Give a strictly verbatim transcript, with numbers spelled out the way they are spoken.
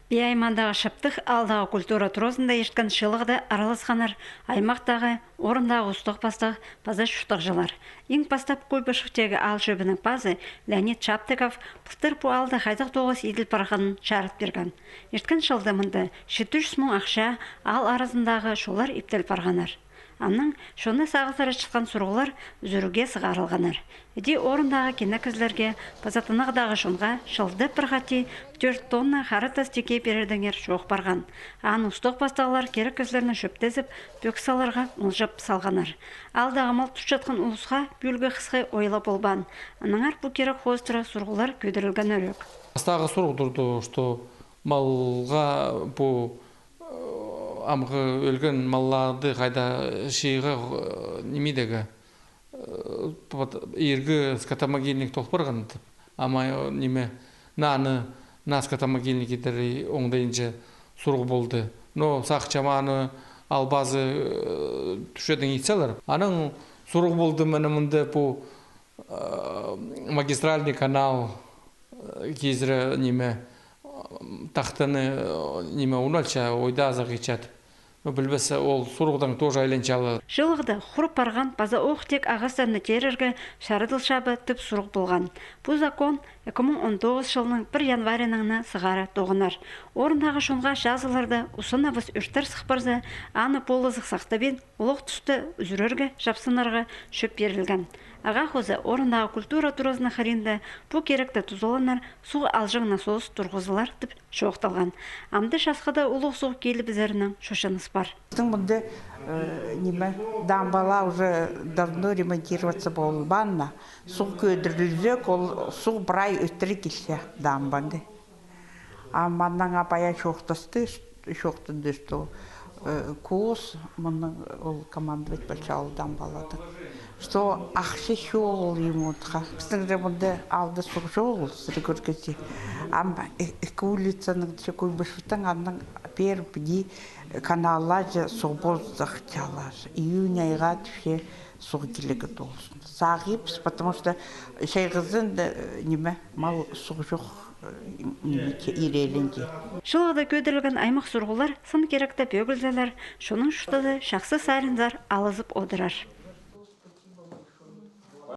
Пии аймағындағы Шаптых аалдағы культура туразында ирткен чыылығда араласханнар аймахтағы, орындағы устағ-пастағ паза чуртағҷылар. Иң пастап Куйбышевтегі аал чӧбінің пазы Леонид Чаптыков пылтыр пу аалда хайдағ тоғыс иділ парғанын чарыт пирген. Ирткен чылда мында читі чӱс муң ахча аал аразындағы чоллар иптел парғаннар. Анаң чонны сағызыра чатхан сурығлар ӱзӱрге сығарылғаннар. Іди орындағы кинек кізілерге паза тынағдағы чонға чылда пір хати тӧрт тонна хара тас тикке пирердеңер чоох парған. Аны устағ-пастағлар кирек кізілерні чӧптезіп, пӧк саларға молҷап салғаннар. Аалдағы мал тутчатхан улусха пӱӱлгі хысхы ойла полбаан. Аннаңар пу кирек хоостыра сурығлар кӧдірілген ӧрек. Пастағы сурығ турды, что малға пу, э, амғы ӧлген малларны хайда чыыға, э, ниме идерге, э, вот, иргі скотомогильник тол парған тіп. Ама, э, ниме, наа, наа скотомогильник идер оңдайынҷа сурығ полды. Но сағынчам, аны албазы, э, тӱсчедең итчелер. Анаң сурығ полды, мына мында пу, э, магистральный канал, э, кизіре ниме, э, тахтаны, э, ниме, уналча, ойда-сағда итчет. Ну, пілбес, ол сурығдаң тоже айланчалар. Чыылығда хур парған паза оох-теек ағастарны теерерге чарадылча ба тіп сурығ полған. Пу закон ікі муң он тоғызынҷы чылның пір январьынаң на сығара тоғынар. Орындағы чонға чазыларда усанабыс ӧртер сых парза, аны полызығ сахтабин, олох туста ӱзӱрерге, чапсынарға чӧп пирілген. Ағаа хоза орындағы культура туразының хыринда пу киректе тузаланар суғ алҷаң насос турғызылар тіп чоохталған. Амды часхыда улуғ суғ килібізерінең чочыныс пар. Пістің мында, э, ниме, дамбала уже давно ремонтироваться полбаан на. Суғ кӧдірілзе, ол суғ прай ӧтіре килче дамбаны. А мыннаң а пая чоохтасты, чоохтанды, что, э, Куус, мының ол командовать полча ол дамбаладаң. Что ахча чоғыл ремонтха. Пістің же мында аалда суғ чоғыл, сірер кӧргезер. Ам, э, ікі улицаның, че Куйбышевтің, аның пеер піди каналларҷа суғ полза чалар. Июнь айға тіпче суғ килерге толзын. Сағыппыс, потому что чайғызын, э, ниме, мал суғ чох, э, ниме, че, ирелінҷе. Чыылығда кӧдірілген аймах сурығлар сын киректе пӧгілзелер, чонның чуртазы чахсы саринзар алызып одырар.